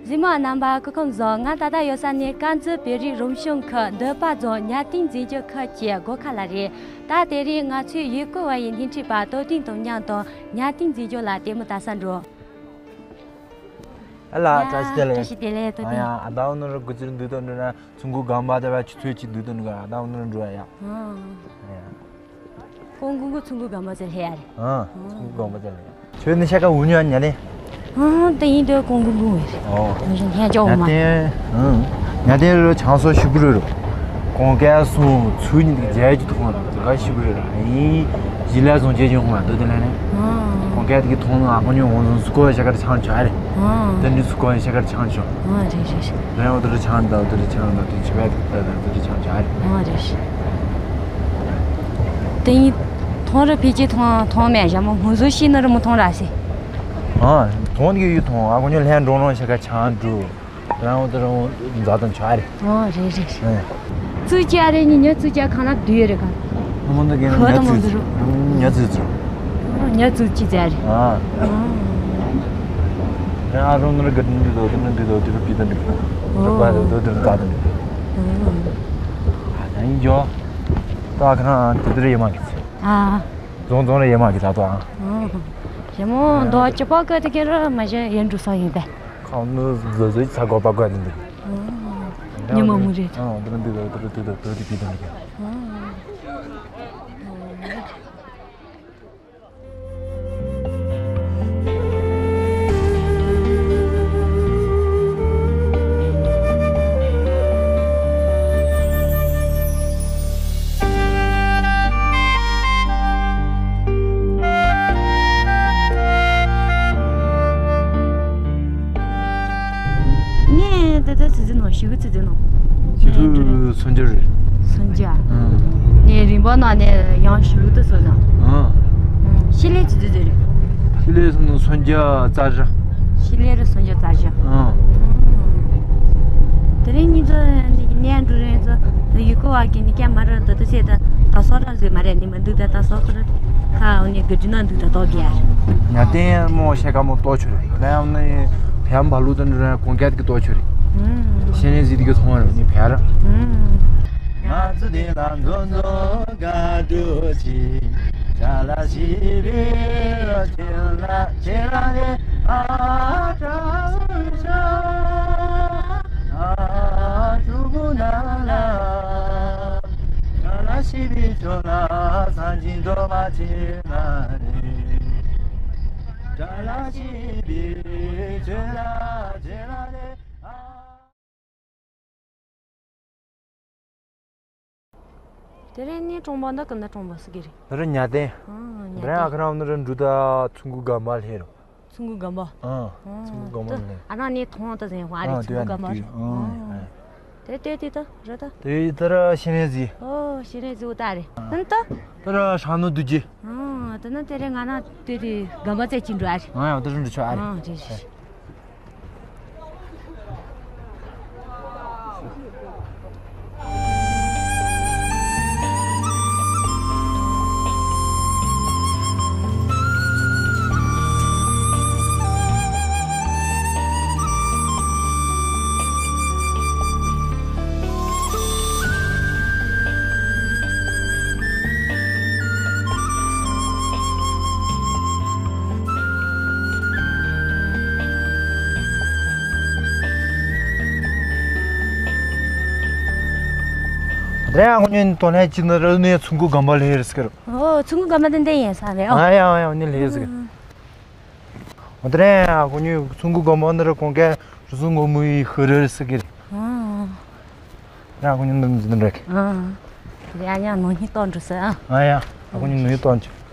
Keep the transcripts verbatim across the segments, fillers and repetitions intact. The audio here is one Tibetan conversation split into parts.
གཟིགས་མོ་རྣམ་པ་སྐུ་ཁམས་བཟང་། ང་ད་ལྟ་ཡོད་ས་ནི་དཀར་མཛེས་བོད་རིགས་རང་སྐྱོང་ཁུལ་འདོད་པ་རྫོང་ཉ་སྟེང་འཛིན་སྐྱོང་ཁུལ་གྱི་སྒོ་ཁ་ལ་རེད། ད་དེ་རིང་ང་ཚོའི་ཡུལ་སྐོར་བ་ཡི་སྣེ་ཁྲིད་པ་དོ་སྟེང་དོ་མཉམ་དང་ཉ་སྟེང་འཛིན་སྐྱོང་ལ་ལྟད་མོ་ལྟ་ས་འགྲོ། ཨ་ལ། ཡ། བཀྲ་ཤིས་བདེ་ལེགས། བཀྲ་ཤིས་བདེ་ལེགས། དོ་ཨ་ཡ། སྟེང་། ཨ་ད་འོ་ནོར་གུ་ཚུར་འདུག་ཏོ་འགྲོ་ན་ཚོང་ཁུག་སྒང་པ་དེ་བ་ཆུ་ཚོད་ཅིག་འདུག་ཏོ་འགྲོ། ཨ་ད་འོ་ནོར་འགྲོ་ཡ། ཨ། ཨ་ཡ། ཀོང་ཀུང་གུ་ཚོང་ཁུག་སྒང་པ་ཚེ་ལྷེ་ཡ་རེད། ཨ། ཚོང་ཁུག་སྒང་པ་ཚེ་ལྷེ་ཡ། ཁྱོད་ནི་ཤ་ཀ་འུ་ཉོ་ཉ་ལེ། ཨ། དེ་ཡིན་དུས་ཀོང་ཀུང་གུ་བས་རེད། ཨོ། ཉ་ཅོག་མ། ཉ་སྟེང་། ཨ། ཉ་སྟེང་རུ་ཆང་སོ་ཞུ་གི་རུ་རུ། ཀོང་ཀའི་སོང་ཚུ་ཉིད་ཀྱི་རྒྱལ་གྱི་ཐོག་ལ་ཟ་ག་ཞུ་གི་རུ་རུ། ཨིན། ཞི་ལ་སོང་རྒྱལ་ཡོང་ལ་འདུག་དེ་ལ་ནི། ཨ། ཀོང་ཀའི་དེ་གི་ཐོག་ལ་ཨ་ཁོ་ཉོ་འོང་སོང་སུ་ཀོ་ཤ་ཀ་རུ་ཆང་ཆོ་ཨ་རེད། ཨ། དེ་འདྲི་སུ་ཀོ་ཤ་ཀ་རུ་ཆང་ཆོ། ཨ། རེད་རེད་རེད། རེད། འོ་དེ་རུ་ཆང་ད་འོ་དེ་རུ་ཆང་ད་དེ་ཆི་བས་དེ་ད་འོ་དེ་རུ་ཆང་ཆོ་ཨ་རེད། ཨ། རེད་རེད། དེ་ཡིན། ཐོང་ར་ཕི་ཅི་ཐོང་ཐོང་མེད་ཞྭ་མོ་མུ་ཟུ་ཤི་ན་ར་མུ་ཐོང་ར་སི། ཨ། ཐོང་གི་ཡུལ་ཐོང་ཨ་ཁོ་ཉོ་ལྷན་འགྲོ་རོང་ཤ་ཀ་ཆང་འགྲོ། རང་འོ་དེ་རང་འཛའ་དང་ཆ་རེད། ཨོ་རེད་རེད། ཨེ། ཙུ་ཅ་རེད། ཉི་ཉོ་ཙུ་ཅ་གང་ལ་བསྡུས་ཡོད་རེད་ག། ཨ་མོ་འདི་གན་ཁོ་ཉ་དང་མོ་ཙི་འདི་རུ། ཉ་ཙི་ཙི། ཉ་ཙུ་ཅི་ཙ་རེད། ཨ། ཨ། ཨ་རོང་ནོར་ག་འདི་འདི་དོ་འདི་འདི་དོ་འདི་རུ་པི་ད་འདི། ཨོ། རུ་པ་དོ་འདི་རུ་ད་འདི། ཨ། ཨ་ད་ཡིན་ཇོ། ད་ཁ་འདི་འདི་རུ་ཡེ་མ་གི་ཚེ། ཨ། རྫོང་རྫོང་རུ་ཡེ་མ་གི་ད་དོ་ཨ། ཨོ། ཞྭ་མོ་འདོ་ཅི་པ་ཀ་དེ་ག་རུ་མ་ཞེ་ཡན་འགྲོ་ས་ཡིན་པས། ཁ་ནུ་ཟོ་ཟོའི་ཚ་གོ་པ་གོ་དེ་འདུག་ཉི་མ་མུ་རེད། ཨ། འདི་རུ་འདི་རུ་འདི་རུ་འདི་རུ་འདི་རུ་འདི་རུ། ངས་ད་ལྟ་ཙི་ཙི་ནང་ཞི་གུ་ཙི་ཙི་ནང་། ཞི་གུ་སོན་རྒྱ་རེད། སོན་རྒྱ། ཨང་། ངས་རིམ་པ་ནང་ནས་ཡང་ཞི་གུ་ཏུ་སོ་ཙང་། ཨང་། ཤི་ལེ་ཙི་ཙི་ཙི་རེད། ཤི་ལེ་སོན་སོན་རྒྱ་རྩ་བཞག་ཤི་ལེ་རུ་སོན་རྒྱ་རྩ་བཞག་ཨང་། དེ་རིང་ཉིན་ཚོ་ནས་འགྲོ་རན་ཚོ་ཡུལ་སྐོར་བ་གི་ནི་ཀྱང་མ་རེད། ད་དུ་ཟེར་ད་ད་སོ་ར་ཟེར་མ་རེད། ནི་མ་འདུག་ད་ད་སོ་ཁོ་ར་ཁ་འོ་ནི་གི་དྲི་ན་འདུག་ད་ཏོ་གི་ཡ། ཉ་སྟེང་མོ་ཤེ་ཀ་མོ་ཏོ་ཆུ་རེད། ལ་ཡང་ནི་ཕྱམ་བ་ལུ་དང་འདྲ་གོང་ཁྱད་ཀྱི་ཏོ་ཆུ་རེད། ཤེ་ནེ་ཟི་དི་གི་ཐོང་རེད་ནི་ཕྱ་ར། ང་ཚོ་དེ་ལ་མཛོ་མཛོ་དགའ་འགྲོ་ཆེ། ཅ་ལ་ཞི་བི་རོ་ཆེ་ལ་ཆེ་ལ་རེ། ཨ་ཏྲ་ཨུ་ཤ་ཨ་ཏྲུ་གུ་ན་ལ། ཅ་ལ་ཞི་བི་ཆོ་ལ་སང་ཅིན་འགྲོ་མ་ཆེ་ལ་རེ། ཅ་ལ་ཞི་བི་ཆོ་ལ་ཆེ་ལ་རེ། ཨ། དེ་རིང་ནི་གྲོང་པ་འདི་ཀུན་ད་གྲོང་པ་སུ་གི་རེད། དེ་རིང་ཉ་སྟེང་། ཨང་། ཉ་དེ་རིང་ཨ་ཁ་རང་ནི་ར་འབྲུ་ད་ཚུང་གུ་གམ་པ་ལྷེ་རུ། ཚུང་གུ་གམ་པ། ཨང་། ཨང་། ཚུང་གུ་གམ་པ་ལྷེ། ཨ་རང་ནི་ཐོང་ད་ཟེན་ཧ་རེ། ཨང་། ཚུང་གུ་གམ་པ་རེད། ཨང་། ཨང་། དེ་དེ་དེ་ད་ར་ད། དེ་ད་ར་ཤེ་ནེ་ཟི། ཨོ་ཤེ་ནེ་ཟི་འུ་ད་རེད། ཨང་། ད་ད་ར་ཤ་ནུ་དུ་ཇི། ཨང་། ད་ན་དེ་རེ་ང་ན་དེ་དེ་གམ་པ་ཙེ་ཅིན་འགྲོ་ཨ་རེད། ཨང་། ཡང་ད་རུ་འགྲོ་ཆོ་ཨ་རེད། ཨང་། རེད་རེད། དེ་ཡང་ཁོ་གཉིས་དོ་ལན་གཅིག་ན་ར་ནས་ཚུང་གུ་གམ་པ་ལྷེ་རེད་ཟེར། ཨོ་ཚུང་གུ་གམ་པ་དེ་འདྲ་ཡིན་ས་རེད། ཨོ་ཨ་ཡ་ཨ་ཡ་ནི་ལྷེ་ཟེར། ཨོ་དེ་རེད། ཁོ་གཉིས་ཚུང་གུ་གམ་པ་འདི་ར་གོང་ག་རུ་སུ་ངོ་མུ་ཡི་ཧུ་རེ་ཟེར་གི་རེད། ཨོ། ར་ཁོ་གཉིས་འདི་འདི་འདྲ་གི། ཨོ། དེ་ཡ་ཉ་ནོ་ཉི་ཏོ་འགྲོ་ས་ཨ། ཨ་ཡ། ཁོ་གཉིས་ནོ་ཉི་ཏོ་འགྲོ།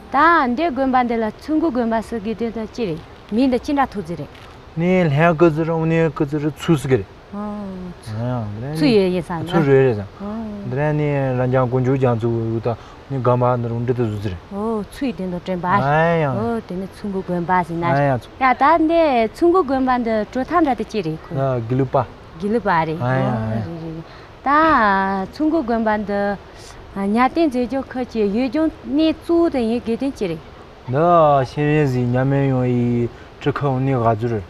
ད་འདི་དགོན་པ་འདི་ལ་ཚུང་གུ་དགོན་པ་ཟེར་གི་དེ་ད་ཅི་རེད། མིང་འདི་ཅི་འདྲ་ཐོགས་ཟེར་རེད། ནི་ལྷན་ཀི་ཟེར་ར་ནི་ཀི་ཟེར་ར་ཚུ་ཟེར་གི་རེད། ཨོ། ཨ་ཡང་། ཚུ་ཡོད་ཡིན་ས་ཚུ་ན། རེད་རེད་ས། ཨོ། འདི་ར་ནི་ར་འཇང་དཀོན་མཆོག་རྒྱ་མཚོ་འུ་ད་ནི་སྒང་མ་འདི་རུ་འདྲི་དུ་བཟོ་ཟེར། ཨོ་ཚུ་ཡི་དེ་འདོ་དྲན་པ། ཨ་ཡང་། ཨོ་དེ་ནི་ཚུང་གུ་དགོན་པ་ཟེར་ན། ཨ་ཡང་། ཡ་ད་འདི་ཚུང་གུ་དགོན་པ་འདི་གྲོ་ཐང་འདྲ་དེ་ཅི་རེད་ཁོ། ཨ་དགེ་ལུགས་པ། དགེ་ལུགས་པ་རེད། ཨ་ཡང་། ཨོ་ཨ་ཡང་། རེད་རེད་རེད། ད་ཚུང་གུ་དགོན་པ་འདི། གཉའ་སྟེང་འཛིན་སྐྱོང་ཁུལ་གྱི་ཡུལ་ལྗོངས་གནས་གཙོ་བོ་དེ་ཡིན་དགོས་དོན་ཅི་རེད། འདི་ཤེས་རིག་འཛིན་མཉམ་མེད་ཡོང་ཡི་ཁྲི་ཁ་འོ་ནི་ག་ཚོད་རེད།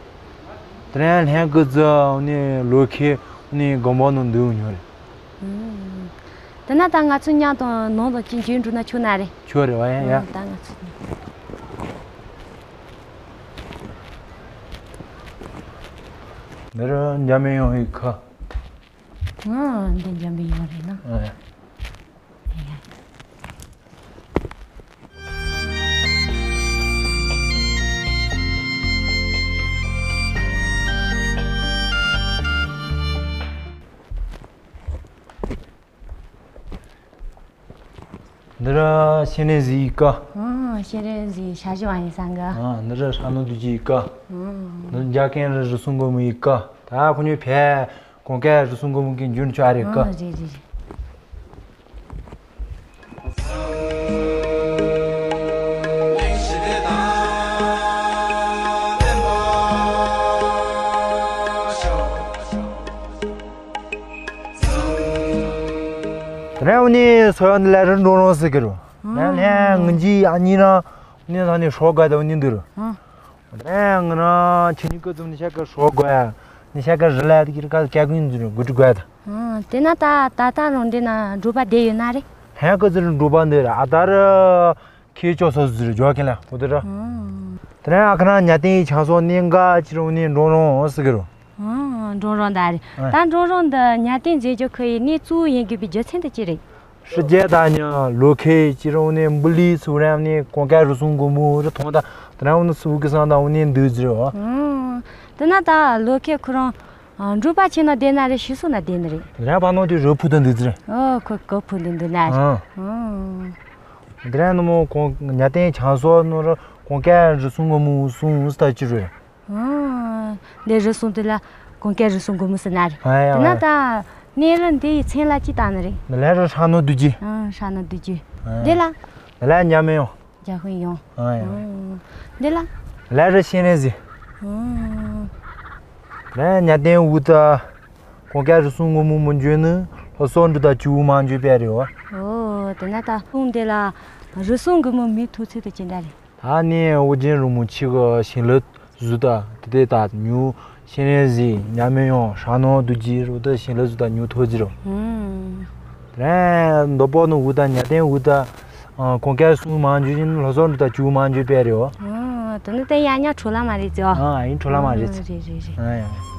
དེ་རིང་ལྷན་སྐུ་ཚོ་འོ་ནི་ལོ་ཁའི་འོ་ནི་དགོན་པ་ནང་འདུག་ཉོ་རེད། ཨུམ། དེ་ན་ད་ང་ཚོ་མཉམ་དུ་ནང་དུ་ཅིག་འཇུས་འགྲོ་ན་ཆོག་ན་རེད། ཆོག་རེད་བ་ཡ་ཡ། ཨུམ། ད་ང་ཚོ། འདི་རུ་མཉམ་མེད་ཡོང་ཡི་ཁ། ཨ། འདི་འཇམ་པའི་ཡང་རེད་ན། ཨ། འདི་ར་ཤེས་རིག་འཛིན་ཡི་ཀ། ཨ། ཤེས་རིག་འཛིན་ཞ་ཞི་བ་ཡིན་ས་འགའ། ཨ། འདི་ར་ཧྲ་ནོ་དུ་ཅི་ཡི་ཀ། ཨ། འདི་རྒྱ་གན་ར་རི་སུང་གོ་མོ་ཡི་ཀ། ད་ཁོ་ཉོས་ཕེ། གོང་ཁ་རུ་སོང་གོ་མུ་གི་འཇུན་ཆ་རེ་ཀ། ཨ། རེད་རེད་རེད། དེ་ནས་འུ་ནི་སོ་ཡོན་ལ་རིན་འགྲོ་རོང་ཟེར་གི་རུ། ཨ། ནས་ལྷན་ངུ་འཇི་ཨ་ཉི་རང་ནི་ལ་ནི་ཧྲོ་ག་ད་འུ་ནི་འདུ་རུ། ཨ། རེད། ང་རང་ཁྱེད་གཉིས་ཀ་ཙམ་ནི་ཤ་ཀ་ཧྲོ་དགོས་ཡ། ནི་ཤ་ཀ་རི་ལ་དེ་ཀྱི་རི་ཀ་ཀྱ་ཀུན་འཛུལ་རུ་དགུ་ཀྲི་དགོས་ད། ཨང་། དེ་ན་ད་ད་ལྟ་རང་འདི་ན་འགྲོ་པ་བསྡད་ཡོད་ན་རེད། ཧན་ཀ་ཙི་རི་འགྲོ་པ་འདི་ར་ཨ་ད་ར་ཁྱེད་ཅོ་སོ་ཟུར་ཇོ་ཀེ་ལ་འོ་དེ་ར། ཨང་། དེ་ན་ཨ་ཁ་ན་ཉ་ཏིང་ཡི་ཆང་སོ་ནི་འགའ་ཅི་རུ་ནི་འགྲོ་རོང་ཟེར་གི་རུ། ཨང་། འགྲོ་རོང་ད་རེད། ཨང་། ད་འགྲོ་རོང་འདི་ཉ་ཏིང་འཛིན་སྐྱོང་ཁུལ་ཡི་གནས་གཙོ་བོ་ཡིན་དགོས་པའི་རྒྱུ་མཚན་དེ་ཅི་རེད། ཧྲི་རྒྱལ་དང་ཉ་ལོ་ཁེ་ཅི་རུང་ནས་འབུ་ལི་ཚུ་རང་ནས་གོང་ཀ་རུ་སོང་གོ་མུ་རུ་ཐོང་ད་དེ་རང་ནས་སུ་གི་སང་དང་ནས་འདུག་ཟེར་བ། ཨང་། དེ་ན་ད་ལོ་ཁེ་ཁོ་རང་འགྲུལ་པ་ཆེ་ན་བསྡད་ན་རེ་ཤི་སོ་ན་བསྡད་ན་རེ། དེ་རང་ཕ་ནོ་དེ་རུ་ཕུ་དང་འདུག་ཟེར། ཨོ་ཁོ་གོ་ཕུ་འདི་འདུག་ན་རེ། ཨང་། ཨང་། དེ་རང་ནས་མོ་གོང་ཉ་ཏན་ཆང་སོ་ནོ་རུ་གོང་ཀ་རུ་སོང་གོ་མུ་སོང་ས་ད་ཅི་རུ། ཨང་། འདི་རུ་སོང་དེ་ལ་གོང་ཀ་རུ་སོང་གོ་མུ་སི་ན་རེ། ཨ་ཡ། དེ་ན་ད་གནས་རི་འདི་ཡི་མཚན་ལ་ཅི་བཏགས་ནི་རེད། ལ་རུ་ཧྲ་ནོ་དུ་ཅི། ཨང་། ཧྲ་ནོ་དུ་ཅི། ཨ་ཡ། འདི་ལ། ལ་ཉ་མེ་ཡོང་། རྒྱ་ཧུན་ཡོང་། ཨ་ཡ། ཨང་། འདི་ལ། ལ་རུ་ཤེས་རེ་ཟི། ཨང་། ལ་ཉ་ཏན་འུ་ད། གོང་ཀ་རུ་སོང་གོ་མུ་མུ་འཇོན་ནི་ལྷོ་སོ་འདུ་ད་ཅུ་མ་འཇོན་པས་རེ་བ། ཨོ་དེ་ན་ད་སོང་དེ་ལ་རུ་སོང་གོ་མུ་མི་ཐུག་ཚེ་དུ་ཅི་འདྲ་རེད། ད་ནི་ཨོ་རྒྱན་རུ་མོ་ཆི་གི་ཤིང་ལི་བཟོ་ད་དེ་དེ་ད་ཉུ་ཤེས་རེ་ཟི་ཉ་མེ་ཡོང་ཧྲ་ནོ་དུ་ཇི་རུ་ད་ཤིང་ལི་བཟོ་ད་ཉུ་ཐོ་ཇི་རུ། ཨང་། དེ་ནས་མདོ་པོ་ནི་འུ་ད་ཉ་ཏན་འུ་ད་གོང་ཀ་སུ་མ་འཇུ་ཡིན་ལྷོ་སོ་འདུ་ད་ཅུ་མ་འཇུ་པས་རེ་བ། ཨང་། དེ་ནི་དེ་ཡ་ཉ་འཕྲོ་ལ་མ་རེད་ཙི་ཨ། ཨང་། ཡིན་འཕྲོ་ལ་མ་རེད་ཙི། ཨང་། རེད་རེད་རེད། ཨང་། ཡ།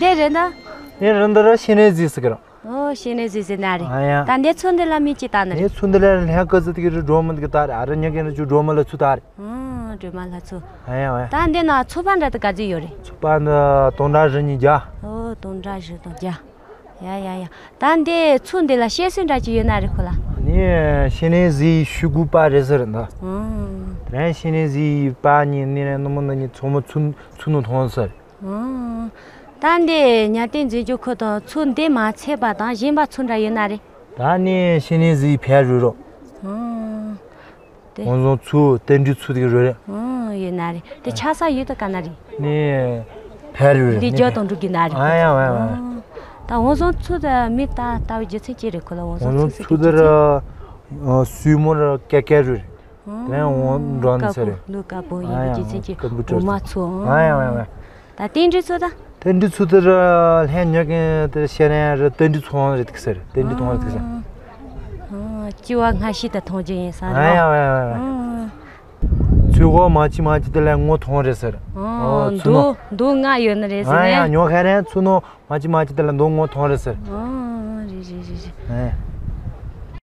འདི་རེད་ན། འདི་རེད་འདི་ར་ཤེས་རེ་ཟི་ཟེར་གི་ར། ཨོ་ཤེས་རེ་ཟི་ཟེར་ན་རེད། ཨ་ཡ། ད་འདི་ཚོ་འདི་ལ་མི་ཅི་ལྟ་ནི་རེད། འདི་ཚོ་འདི་ལ་ལྷན་ཀ་ཟི་དེ་གི་རི་སྒྲོལ་མ་དེ་གི་ལྟ་རེད། ཨ་རི་ཉ་གི་རི་ཆུ་སྒྲོལ་མ་ལ་ཚུ་ལྟ་རེད། ཨོ་སྒྲོལ་མ་ལ་ཚུ། ཨ་ཡ་ཨ་ཡ། ད་འདི་ན་ཚོ་པ་འདྲ་དེ་ག་ཚོད་ཡོད་རེད། ཚོ་པ་འདི་སྟོང་ཕྲག་བཞི་ཉིས་བརྒྱ། ཨོ་སྟོང་ཕྲག་བཞི་སྟོང་བརྒྱ། ཡ་ཡ་ཡ། ད་འདི་ཚོ་འདི་ལ་བཤད་སྲོལ་འདྲ་ཅིག་ཡོད་ན་རེད་ཁོ་ལ། ནི་ཤེས་རེ་ཟི་ཤུ་གུ་པ་རེད་ཟེར་འདི། ཨང་། དེ་རིང་ཤེས་རེ་ཟི་པ་ཉིད་ནི་རེད་ནི་མོ་འདི་ཉིད་ཚོ་མོ་ཚུ་ཚུ་ནུ་ཐོང་ཟེར། ཨང་། ད་འདི་ཉ་ཏན་འཛིན་སྐྱོང་ཁུལ་དང་ཚོ་འདི་མ་ཚད་པ་དང་གཞན་པ་ཚོ་འདྲ་ཡོད་ན་རེད། ད་ནི་ཤེས་རེ་ཟི་ཕལ་རུ་རོ། ཨང་། དེ། ཝང་ཟོང་ཚུ་རྟེན་འབྲེལ་ཚུ་དེ་གི་རོ་རེད། ཨང་། ཡོད་ན་རེད། དེ་ཆགས་ས་ཡོད་དུ་ག་ན་རེད། ནི་ཕལ་རུ་རེད། འདི་རྒྱ་དང་འགྲོ་གི་ན་རེད། ཨ་ཡ་ཝ་ཝ། ཨང་། ད་ཝང་ཟོང་ཚུ་དེ་མི་ལྟ་ལྟ་བའི་རྒྱུ་མཚན་ཅི་རེད་ཁོ་ལ་ཝང་ཟོང་ཚུ་ཟེར་གི་རྒྱུ་མཚན། སུས་མོ་ར་ཀེ་ཀེ་རུ་རེད། དེ་ཡང་འོང་འགྲོ་ནི་ཚེ་རེད། ལུ་དཀར་པོ་ཡིན་པའི་རྒྱུ་མཚན་གྱིས་འོ་མ་ཚོ། ཨ་ཡ་ཝ་ཝ། ད་རྟེན་འབྲེལ་ཚོ་ད། རྟ་མགྲིན་ཚུ་དེར་ལྷན་ཉོ་མཁན་དེར་བཤད་ན་ར་རྟ་མགྲིན་ཚོང་རེད་ཟེར། རྟ་མགྲིན་ཚོང་རེད་ཟེར། ཨ། ཨ། སྐྱེ་བ་སྔ་ཕྱི་དང་མཐོང་རྒྱུ་ཡིན་ས་ཨ་རེད། ཡ་ཨ་ཡ་ཨ་ཡ། ཨ། ཚུར་གོ་མ་ཅི་མ་ཅི་དེ་ལ་ངོ་མཐོང་རེད་ཟེར། ཨ། ཨོ་ཚུར་ནོ། མདོ་མདོ་ལྔ་ཡོད་ནི་རེད་ཟེར་ཨ་ཡ་ནས། ཉོ་ཁ་རན་ཚུར་ནོ་མ་ཅི་མ་ཅི་དེ་ལ་མདོ་ངོ་མཐོང་རེད་ཟེར། ཨ།